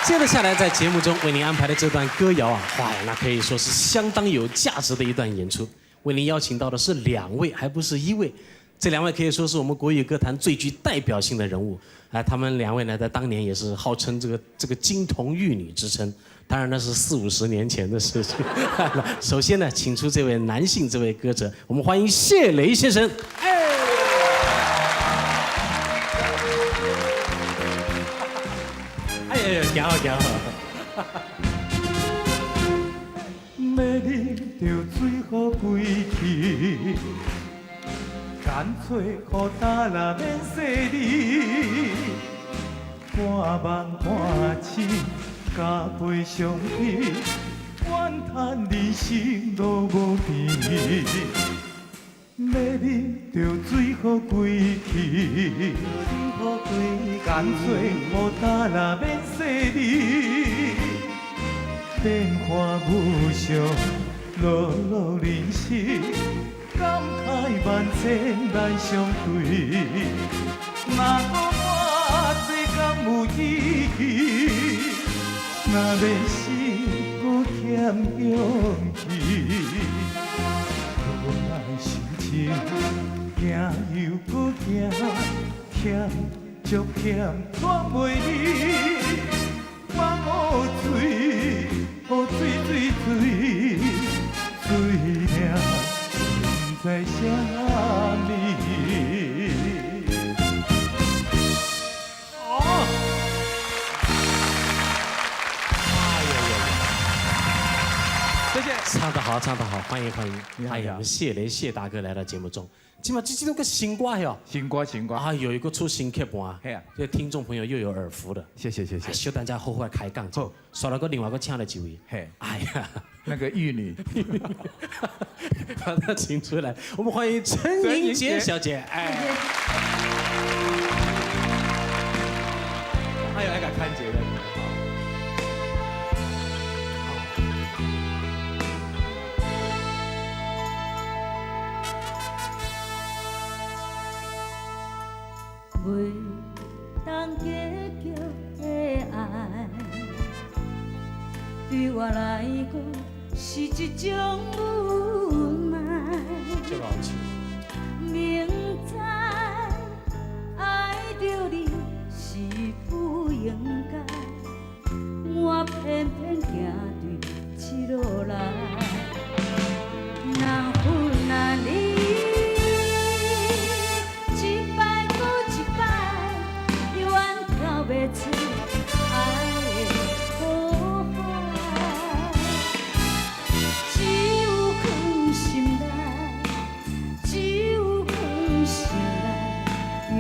接着下來，在節目中為您安排的這段歌謠啊，哇呀，那可以說是相當有價值的一段演出。為您邀請到的是兩位，還不是一位。這兩位可以說是我們國語歌壇最具代表性的人物。哎，他們兩位呢，在當年也是號稱這個金童玉女之稱。當然那是四五十年前的事情。首先呢，請出這位男性這位歌者，我們歡迎謝雷先生。哎，哎呀，行好行好。欲啉著水予規氣，乾脆予焦啦免洗你，半夢半醒加倍伤悲，怨叹人生路無边。欲啉著水予规气，乾脆予焦啦免洗你。变化无常，碌碌人生，感慨萬千難相對。若講我這敢有義氣，若欲死，閣欠勇氣。無奈心情，驚又閣驚，忝足忝，喘袂離。放予水，予水水水，水命不知啥物。哦，哎呀呀呀！謝謝。唱得好，唱得好，歡迎歡迎！你好。哎呀，我們謝雷謝大哥來到節目中，今嘛這這個新歌喲，新歌新歌。啊，有一個出新曲盤，係啊，這聽眾朋友又有耳福了。謝謝謝謝。小等下好好開講。好，刷了個另外個請了幾位。嘿，哎呀，那個玉女，把她請出來，我們歡迎陳盈潔小姐。哎，還有那個看節的。袂當結局的愛，對我來講是一種無奈。明知愛著你是不應該，我偏偏行對這路來，難分難離。跳袂出愛的苦海，只有藏心內，只有藏心內，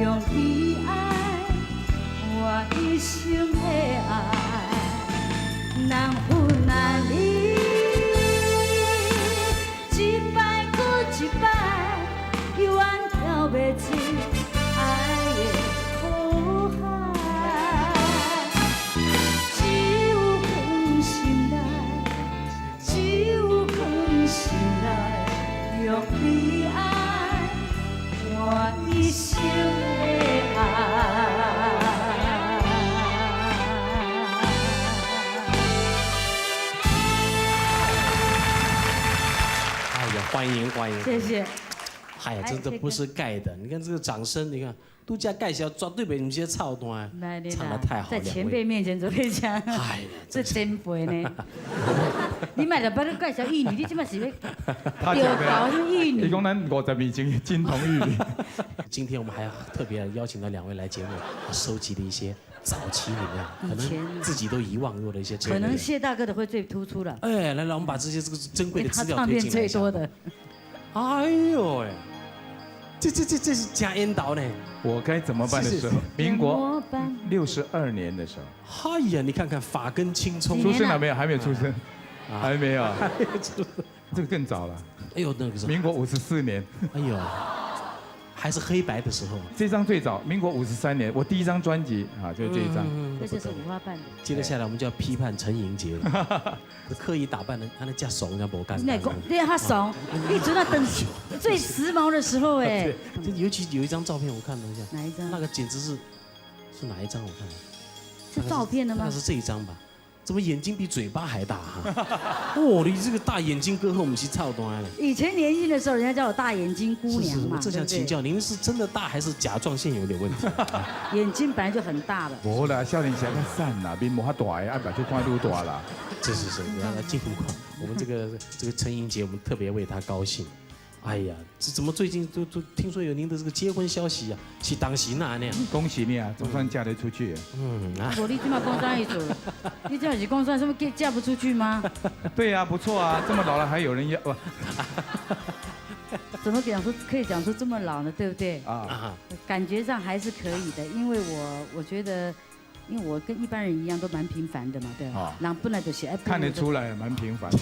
用悲哀換一生的愛，難分難離，一擺閣一擺，猶原跳袂出愛的苦海。只有藏心內，只有藏心內，用悲哀換一生的愛。哎呀，歡迎歡迎！謝謝。哎呀，真的不是蓋的，你看這個掌聲，你看都家蓋小抓對比你們這些操段，唱得太好。在前輩面前做咩講？哎呀，這前輩呢？你莫來幫你介紹玉女，你這馬是咧他講的，玉女。伊講咱50年前金童玉女。今天我們還要特別邀請到兩位來節目，收集的一些早期裡面可能自己都遺忘過的一些。可能謝大哥的會最突出了。哎，來來，我們把這些這個珍貴的資料推進來一下。最多的。哎呦喂！這是加煙導呢？我該怎麼辦的時候？民國62年的時候。哎呀，你看看髮根青蔥。出生了沒有？還沒有出生，還沒有。這個更早了。哎呦，那個是民國54年。哎呦，還是黑白的時候。這張最早，民國53年，我第一張專輯啊，就是這一張。這就是五花瓣的。接着下來，我們就要批判陳盈潔了，刻意打扮的，他那叫慫，那無幹。你講，你較慫，你做那等最時髦的時候哎。這尤其有一張照片，我看了一下。哪一張？那個簡直是，是哪一張？我看。是照片的嗎？那是這一張吧？怎麼眼睛比嘴巴還大哈？哦，你這個大眼睛歌后，我們是操多了。以前年輕的時候，人家叫我大眼睛姑娘嘛。我正想請教您，是真的大還是甲狀腺有點問題？眼睛本來就很大了。無啦，少年時較瘦啦，面無遐大的，啊，目睭看愈大啦。是是是，你讓他進步。我們這個陳盈潔，我們特別為她高興。哎呀，這怎麼最近都聽說有您的這個結婚消息啊？是當時那樣？恭喜你啊，總算嫁得出去。嗯啊。無你這馬講啥意思？你這是講說什麼嫁不出去嗎？對呀，不錯啊，這麼老了還有人要。怎麼講說可以講出這麼老呢？對不對？啊，感覺上還是可以的，因為我覺得，因為我跟一般人一樣都蠻平凡的嘛，對吧？人本來就是愛。看得出來，蠻平凡的。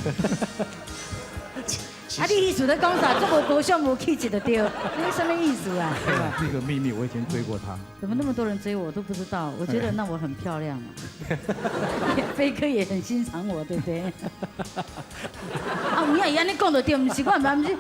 啊！你意思咧講啥？這麼高尚無氣質就對，你什麼意思啊？對吧？這個秘密我以前追過他。怎麼那麼多人追我，我都不知道。我覺得那我很漂亮嘛。飛哥也很欣賞我，對不對？啊，有影伊按呢講就對，毋是我毋是，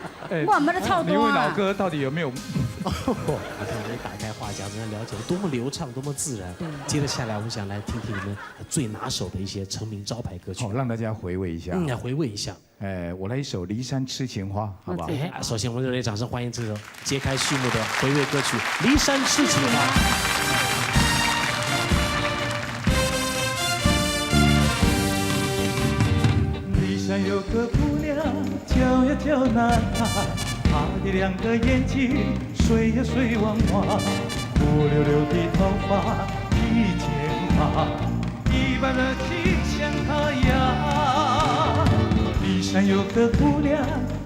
我毋捌咧臭你問老哥到底有沒有？你看，我們打開話匣子，了解多麼流暢，多麼自然。接着下來，我們想來聽聽你們最拿手的一些成名招牌歌曲，好，讓大家回味一下。嗯，來回味一下。哎，我來一首《驪山痴情花》，好不好？哎，首先我們熱烈掌聲歡迎這首揭開序幕的回味歌曲《驪山痴情花》。驪山有個姑娘，叫呀叫娜娜，她的兩個眼睛水呀水汪汪，烏溜溜的頭髮披肩發，一般熱情像太陽。驪山有個姑娘，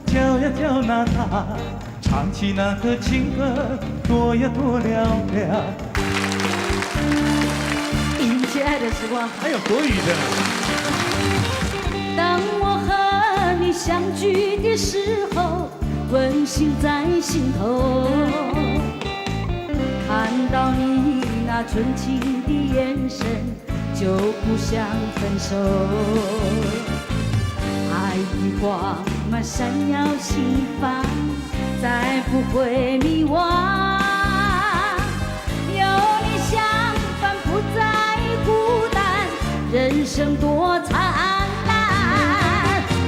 叫呀叫娜娜，唱起那個情歌，多呀多嘹亮。迎親愛的時光，還有國語的。當我和你相聚的時候，溫馨在心頭。看到你那純情的眼神，就不想分手。愛的光芒閃耀心房，再不會迷惘。有你相伴，不再孤單，人生多燦爛。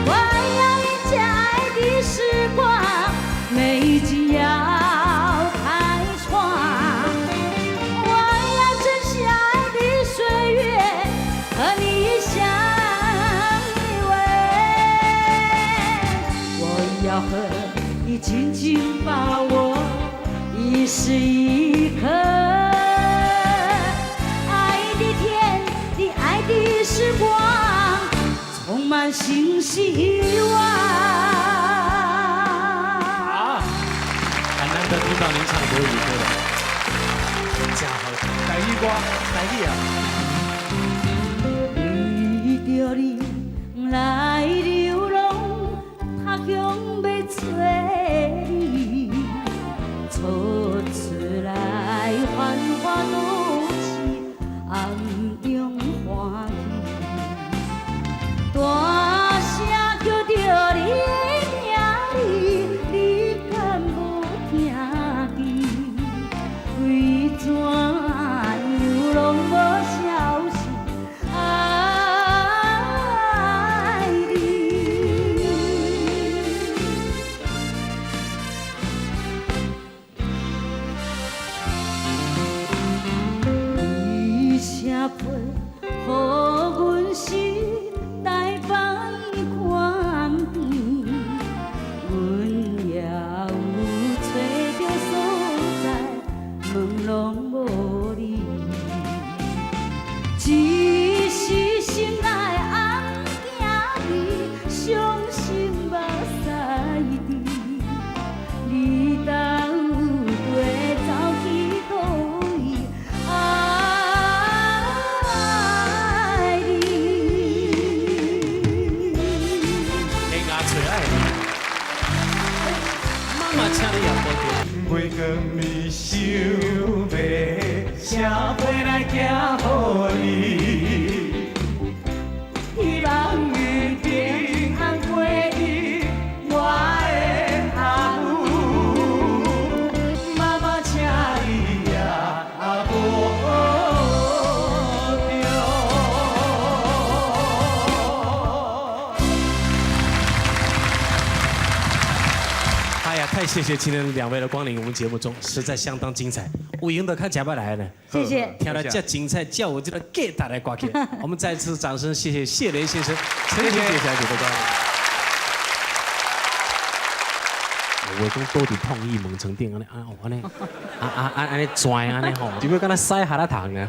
我要迎接愛的時光，美景要開創。我要珍惜愛的歲月，和你相依偎。我要和你緊緊把握一時一刻，愛的甜蜜，愛的時光，充滿新希望。啊，很難得聽到您唱國語歌的，真好，台語歌，台語啊。為著你來流浪，他鄉欲揣你，走出來繁華都市，暗中歡喜。大聲叫著你的名字，你敢無聽見？為怎樣攏無消息？愛你。你寫批予阮時，台北看邊，阮也有揣著所在，問攏無你。只是心內暗驚你，傷心目屎滴。你到底走去佗位？愛哎呀，太謝謝今天兩位的光臨我們節目中，實在相當精彩。有閒就較食捌來呢。謝謝。聽了這精彩，叫我這個價值的歌曲。我們再次掌聲，謝謝謝雷先生、陳婷姐小姐的光臨。話講倒佇創意門床頂按呢，啊哦按呢，啊啊啊按呢轉按呢吼，就欲敢若屎礐仔蟲呢。